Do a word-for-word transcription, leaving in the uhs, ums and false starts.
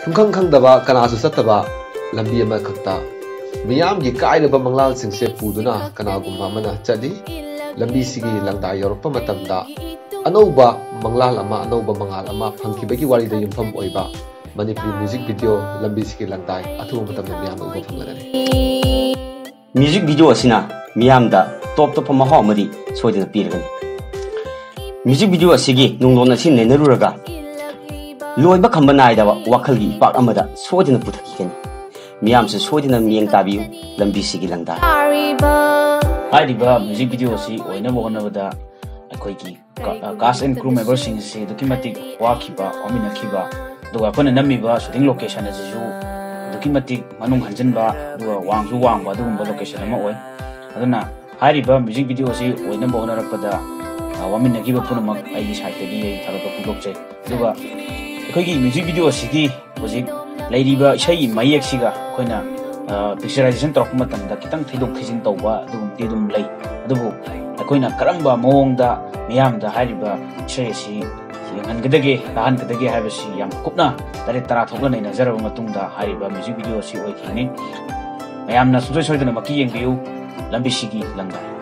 ꯁꯨꯡꯈꯪ ꯈꯪꯗꯕ, ꯀꯅꯥꯁꯨ ꯆꯠꯇꯕ ꯂꯝꯕꯤ ꯑꯃꯈꯛꯇ ꯃꯤꯌꯥꯝꯒꯤ ꯀꯥꯏꯔꯕ ꯃꯪꯂꯥꯜꯁꯤꯡꯁꯦ ꯄꯨꯗꯨꯅ ꯀꯅꯥꯒꯨꯝꯕ ꯑꯃꯅ ꯆꯠꯂꯤ꯫ ꯂꯝꯕꯤꯁꯤꯒꯤ ꯂꯪꯗꯥꯏ ꯌꯧꯔꯛꯄ ꯃꯇꯝꯗ ꯑꯅꯧꯕ ꯃꯪꯂꯥꯜ ꯑꯃ, ꯑꯅꯧꯕ ꯃꯉꯥꯜ ꯑꯃ ꯐꯪꯈꯤꯕꯒꯤ ꯋꯥꯔꯤꯗ ꯌꯨꯝꯐꯝ ꯑꯣꯏꯕ ꯃꯅꯤꯄꯨꯔꯤ ꯃ꯭ꯌꯨꯖꯤꯛ ꯚꯤꯗꯤꯑꯣ ꯂꯝꯕꯤꯁꯤꯒꯤ ꯂꯪꯗꯥꯏ ꯑꯊꯨꯕ ꯃꯇꯝꯗ ꯃꯤꯌꯥꯝꯅ ꯎꯕ ꯐꯪꯂꯒꯅꯤ꯫ ꯃ꯭ꯌꯨꯖꯤꯛ ꯚꯤꯗꯤꯑꯣ ꯑꯁꯤꯅ ꯃꯤꯌꯥꯝꯗ ꯇꯣꯞ ꯇꯣꯞꯄ ꯃꯍꯥꯎ ꯑꯃꯗꯤ ꯁꯣꯏꯗꯅ ꯄꯤꯔꯒꯅꯤ꯫ ꯃ꯭ꯌꯨꯖꯤꯛ ꯚꯤꯗꯤꯑꯣ ꯑꯁꯤꯒꯤ ꯅꯨꯡꯂꯣꯟ ꯑꯁꯤ ꯅꯩꯅꯔꯨꯔꯒ ꯂꯣꯏꯕ ꯈꯝꯕ ꯅꯥꯏꯗꯕ ꯋꯥꯈꯜꯒꯤ ꯏꯄꯥꯛ ꯑꯃꯗ ꯁꯣꯏꯗꯅ ꯄꯨꯊꯈꯤꯒꯅꯤ꯫ ꯃꯤꯌꯥꯝꯁꯨ ꯁꯣꯏꯗꯅ ꯃꯤꯠꯌꯦꯡ ꯇꯥꯕꯤꯌꯨ ꯂꯝꯕꯤꯁꯤꯒꯤ ꯂꯪꯗꯥꯏ꯫ ꯍꯥꯏꯔꯤꯕ ꯃ꯭ꯌꯨꯖꯤꯛ ꯚꯤꯗꯤꯑꯣ ꯑꯁꯤ ꯑꯣꯏꯅꯕ ꯍꯣꯠꯅꯕꯗ ꯑꯩꯈꯣꯏꯒꯤ cast and crew memberꯁꯤꯡ ꯑꯁꯤ ꯑꯗꯨꯛꯀꯤ ꯃꯇꯤꯛ ꯋꯥꯈꯤꯕ, ꯋꯥꯃꯤꯟꯅꯈꯤꯕ, ꯑꯗꯨꯒ ꯑꯩꯈꯣꯏꯅ ꯅꯝꯃꯤꯕ shooting location ꯑꯁꯤꯁꯨ ꯑꯗꯨꯛꯀꯤ ꯃꯇꯤꯛ ꯃꯅꯨꯡ ꯍꯟꯖꯤꯟꯕ, ꯑꯗꯨꯒ ꯋꯥꯡꯁꯨ ꯋꯥꯡꯕ ꯑꯗꯨꯒꯨꯝꯕ location ꯑꯃ ꯑꯣꯏ꯫ ꯑꯗꯨꯅ ꯍꯥꯏꯔꯤꯕ ꯃ꯭ꯌꯨꯖꯤꯛ ꯚꯤꯗꯤꯑꯣ ꯑꯁꯤ ꯑꯣꯏꯅꯕ ꯍꯣꯠꯅꯔꯛꯄꯗ, ꯑ, ꯋꯥꯃꯤꯟꯅꯈꯤꯕ ꯄꯨꯝꯅꯃꯛ ꯑꯩꯒꯤ sideꯇꯒꯤ ꯑꯩ ꯊꯥꯒꯠꯄ ꯐꯣꯡꯗꯣꯛꯆꯩ꯫ ꯑꯗꯨꯒ ꯑꯩꯈꯣꯏꯒꯤ ꯃ꯭ꯌꯨꯖꯤꯛ ꯚꯤꯗꯤꯑꯣ ꯑꯁꯤꯒꯤ ꯍꯧꯖꯤꯛ ꯂꯩꯔꯤꯕ ꯏꯁꯩꯒꯤ ꯃꯌꯦꯛꯁꯤꯒ ꯑꯩꯈꯣꯏꯅ, ꯑ, picturization ꯇꯧꯔꯛꯄ ꯃꯇꯝꯗ ꯈꯤꯇꯪ ꯊꯩꯗꯣꯛ ꯊꯩꯖꯤꯟ ꯇꯧꯕ ꯑꯗꯨꯒꯨꯝꯕꯗꯤ ꯑꯗꯨꯝ ꯂꯩ꯫ ꯑꯗꯨꯕꯨ ꯑꯩꯈꯣꯏꯅ ꯀꯔꯝꯕ ꯃꯑꯣꯡꯗ ꯃꯤꯌꯥꯝꯗ ꯍꯥꯏꯔꯤꯕ ꯏꯁꯩ ꯑꯁꯤ ꯌꯦꯡꯍꯟꯒꯗꯒꯦ, ꯇꯥꯍꯟꯒꯗꯒꯦ ꯍꯥꯏꯕꯁꯤ ꯌꯥꯝ ꯀꯨꯞꯅ ꯇꯔꯦꯠ ꯇꯔꯥ ꯊꯣꯛꯅ ꯅꯩꯅꯖꯔꯕ ꯃꯇꯨꯡꯗ ꯍꯥꯏꯔꯤꯕ ꯃ꯭ꯌꯨꯖꯤꯛ ꯚꯤꯗꯤꯑꯣ ꯑꯁꯤ ꯑꯣꯏꯈꯤꯕꯅꯤ꯫ ꯃꯌꯥꯝꯅ ꯁꯨꯡꯁꯣꯏ ꯁꯣꯏꯗꯅꯃꯛꯀꯤ ꯌꯦꯡꯕꯤꯌꯨ ꯂꯝꯕꯤꯁꯤꯒꯤ ꯂꯪꯗꯥꯏ꯫